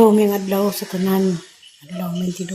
Hello, may adlaw sa tanan. Adlaw 22.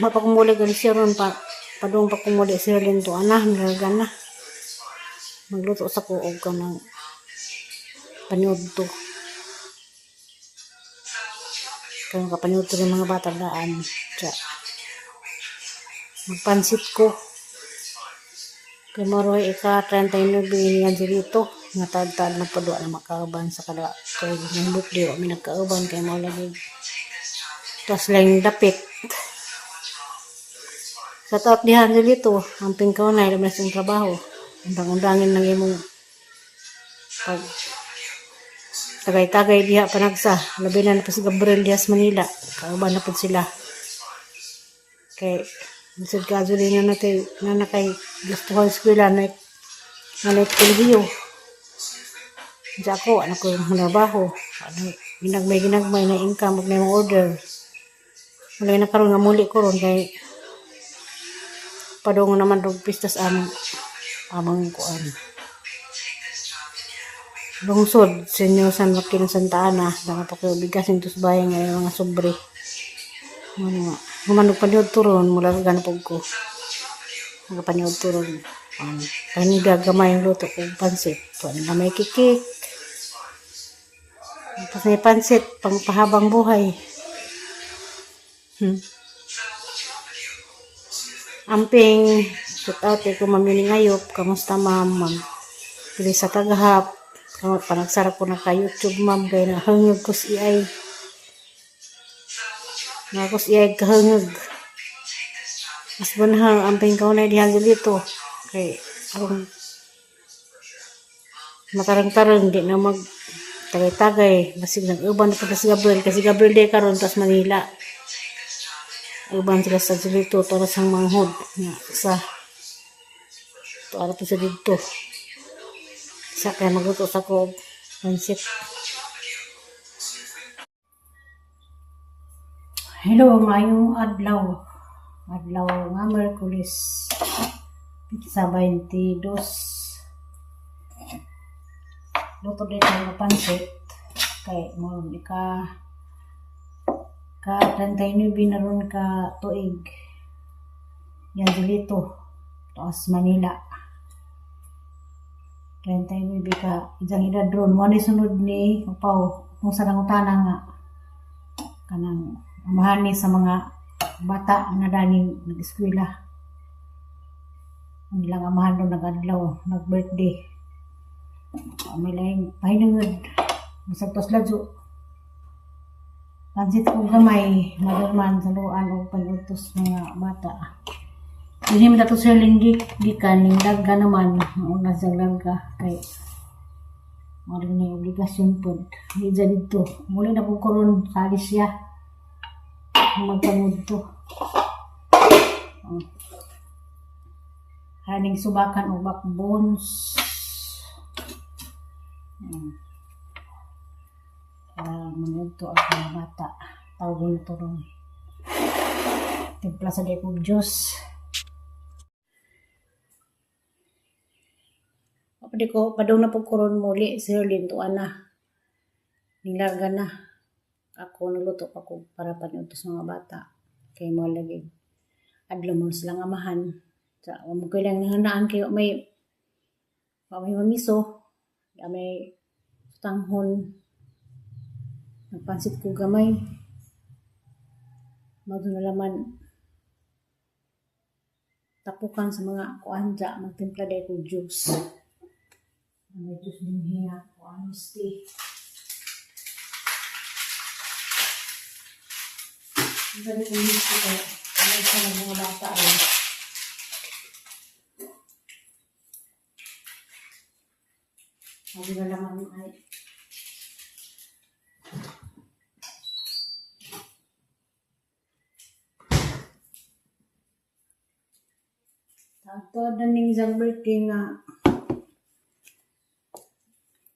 Mapakumuli gali siya ron pa padung pa kumuli si Herlin to ana nalaga na. Magluto sa ko og kanang panyudto. Kaya kapanyudto ng mga bata daan. Tsa. Magpansit ko. Kay moro ika 39 niyan si dito. Nga tad-tad na padua na makauban sa kada kay ng birthday wa mi nagkauban kay mo lagi. Tas lang dapit. Sa taot diha dito, ang pingkaw na ilang sa trabaho. Undang-undangin ng imong pag tagay-tagay diha panagsa. Labi na na pa si Gabriel diha sa Manila. Kauban na pud sila. Kay bisag kaso din na natay na nakay gusto ko eskwela na na kolehiyo. Diya ako, anak ko yung trabaho. Ano, ginagmay ginagmay na income ug na yung order. Wala na karon nga muli ko ron kay padung naman og pistas among among kuan. Lungsod, Senyor San Joaquin, Santa Ana, danga pa kayo bigas tos bahay nga yung mga sobre. Ano nga, humanog paniud turon, mula gana pug ko. Nagapaniud turon. Panida gamay ang luto kong pansit. Tuan na may kikik. Tapos may pansit, pangpahabang buhay. Amping, shout out kay ko Ma'am Yuning Ayop. Kamusta, ma'am? Ma'am Pili sa tagahap. Panagsara ko na ka YouTube, ma'am, kay nahangag ko si AI. Nga ko si AI kahangag. Mas banhang amping ka na diha dito. Kay aron matarang-tarang di na mag tagay-tagay basig nag uban na pud si Gabriel kasi Gabriel di karon tas Manila. Uban sila sa dito para sa manghod nga sa tuara po sa dito. Sa kaya magluto sa ko pansit. Hello, ngayong adlaw. Adlaw nga Merkulis. Pizza 22. Luto dito ang pansit. Kay mo ika ka 39 na ron ka tuig. Yan dito. Taas Manila. 39 ka isang edad ron. Mo ni sunod ni Upaw kung sa nangutana nga kanang amahan ni sa mga bata nga daning nag-eskwela. Ang ilang amahan ron nag-adlaw, nag-birthday. May laing pahinungod. Masag tos ladyo. Pansit ko gamay, madurman sa luan o panutos mga bata. Hindi mo dato sir linggi gikan ning larga naman, ang una sa larga kay mo rin na obligasyon pod. Di dyan dito. Muli na po ko ron sali siya. Magpanood to. Oh. Haning subakan o backbones. Para manood to ang mga bata. Tawag na to ron. Timpla sa dekog juice. Pwede ko, padung na po ko ron muli, si Herlin, tuan na. Nilarga na. Ako, nagluto pa ko para panood sa mga bata. Kay mo lagi. Adlaw mo silang amahan. Sa, wa mo kailangan nahandaan kayo may wa may mamiso, wa may tanghon. Nagpansit ko gamay. Mao na laman tapukan sa mga kuan dya, magtimpla dahil ko juice. May juice din hiya, kuan tea. Ang dami kong misti kaya ano sa mga bata rin. Sabi na naman ay Tato na ning isang birthday nga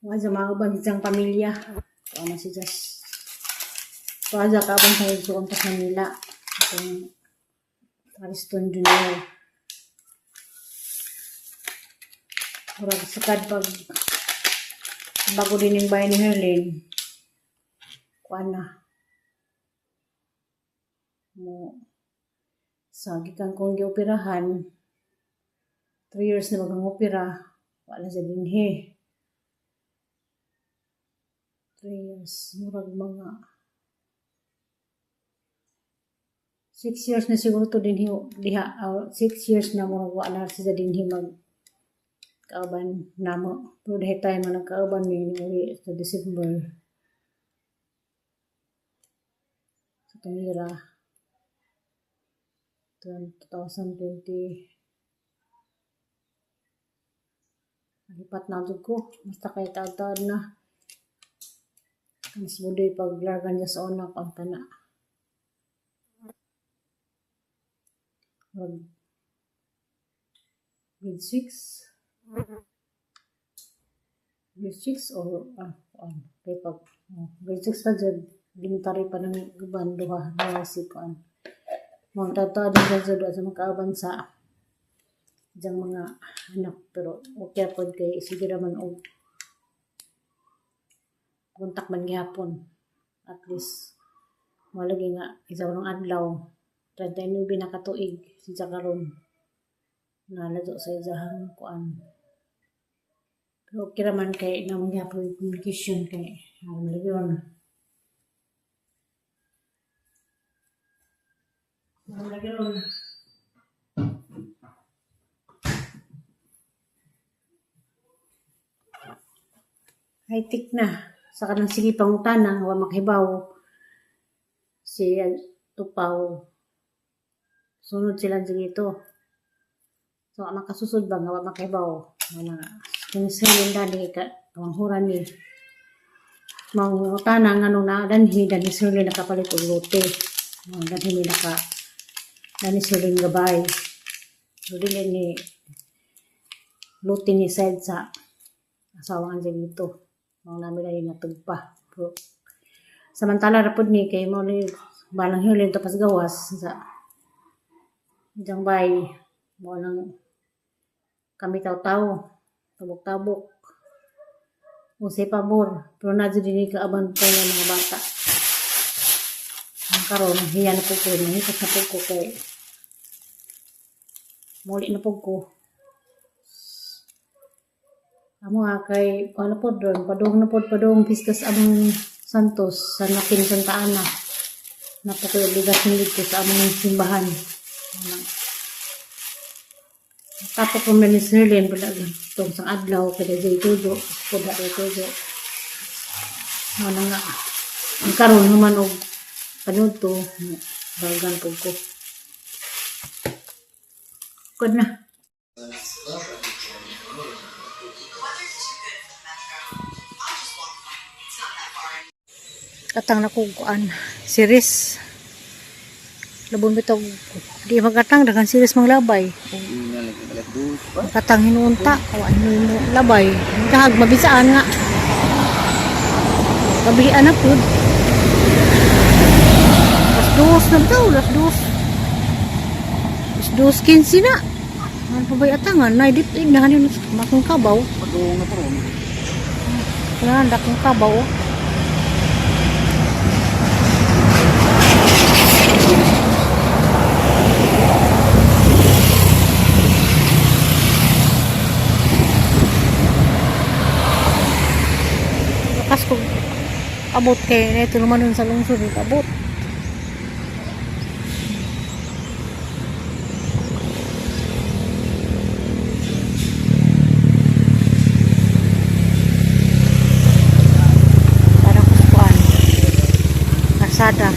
mga sa mga ubang isang pamilya. Ito na si Jas. Ito sa kabang sa Isuon pa sa Manila. Itong Ariston Jr. Murag sakad pag bago din yung bahay ni Herlin. Kuan na mo sa gikan kong gioperahan, 3 years na magang opera, wala sa dinhi. 3 years, murag mga 6 years na siguro to dinhi diha, 6 years na murag wala siya dinhi mag kauban namo. Pero diha time nga nagkauban mi niuli sa December sa Tumira 2020. Nalipat na jud ko, basta kay taod-taod na. Mas budoy pag largan niya sa una ko ang tana. Murag grade 6. Grade 6 or kuan kay pag oh, grade 6 pa jud, elementary pa nang uban duha na si kuan. Mga taod-taod na jud sa makauban sa diyang mga anak, pero okay pod kay sige raman og kontak man gihapon. At least mao lagi nga isa ng adlaw 39 na ka tuig siya karon nalayo sa iyahang kuan. Pero okay raman kay naa man gihapon communication kay ano lagi ron. Ano lagi ron. High-tech na. Sa kanang sige pangutana wa makahibaw si Tupaw. Sunod sila dito. So makasusod ba nga wa makahibaw. Wala nga. Kung sa dani ka panghuran ni mangutana nga nung naadanhi dani sila nakapalit og lote. Dani mi naka dani sila gabay. So dili ni lote ni side sa asawa nga dito. Mao nami dali natugpa. Pero, samantala ra pud ni kay mao ni balang hilin to pas gawas sa diyang bay mo nang kami taw-taw tabok-tabok unsay pabor, pero naa jud dinhi kaaban pa ng mga bata. Ang karon hiya na pud ko, nangipot na pud ko kay muli na pud ko. Amo nga kay ano pod ron, padung na pod, padung pistas among Santos sa Nakin Santa Ana. Naa pa koy obligasyon dito sa among simbahan. Ano. Tapos ko man ni Sirlin wala tong sang adlaw kay dayjay tudo, pud day tudo. Mao na nga. Ang karon human og panudto, bagan pud ko. Kod na. Katang na kog kuan series. Labon bitog di magatang daghan series manglabay. Katang hinuunta, awa hinuon labay. Dahag mabisaan nga. Gabihan na pud. 2:00 na daw, 2:00. 2:15 na. Ano pa ba'y atangan? Nay, dito, eh, nahanin makong kabaw. Padung na po ron. Wala, dakong kabaw. Oh. Lakas ko abot kay neto naman nun sa lungsod abot. Para kuskuan. Kalsada.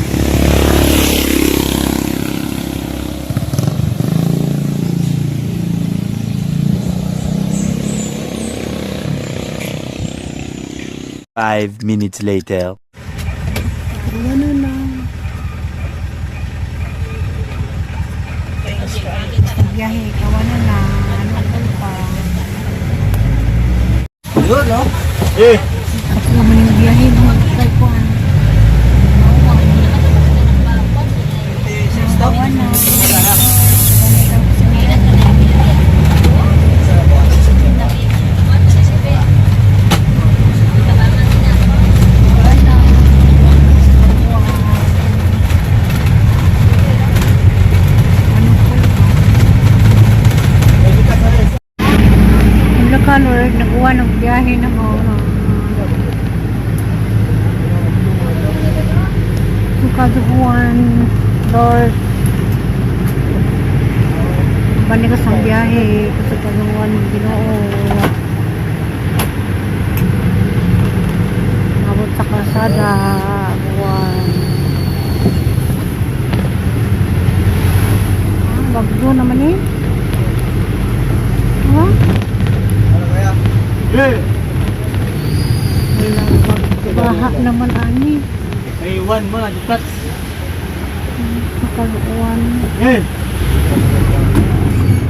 5 minutes later. Ano na. Biyahe, kawanan na. Ano pa. Yun, no? Eh! Ako naman yung biyahe, mga kaykuan. Kawan na. Lord, naguwa ng biyahe na mo. Sukaduguan, Lord. Banikas ang biyahe, kasukaduguan, Ginoo. Abot sa kalsada, buwan. Ah, bagyo naman eh. Huh? Ano kaya? Eh! Walang baha naman ani. May one mo na, plats. Nakaluan. Eh!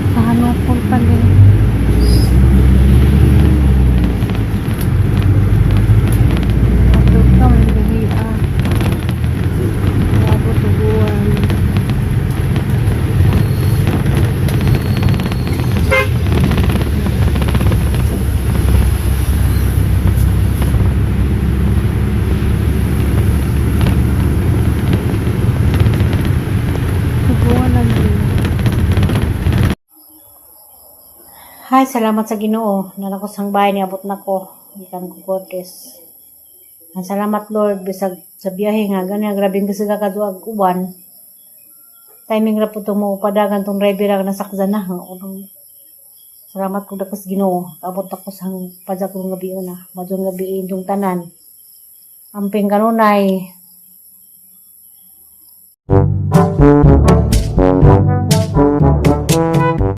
Sa Hanopol pa rin. Abot ka, may gabi ah. Abot tuguan. Tuguan lang din. Hi, salamat sa Ginoo. Nalakos ang bahay niabot na ko. Gikan ko Cortes. Ang salamat, Lord, bisag sa biyahe nga gani grabing kasi kaduag uban. Timing ra po tong padagan tong driver nga nasakdan na. Unang salamat ko dakos Ginoo. Abot ako sa padyak kong gabi una. Madung gabi indong tanan. Amping kanunay.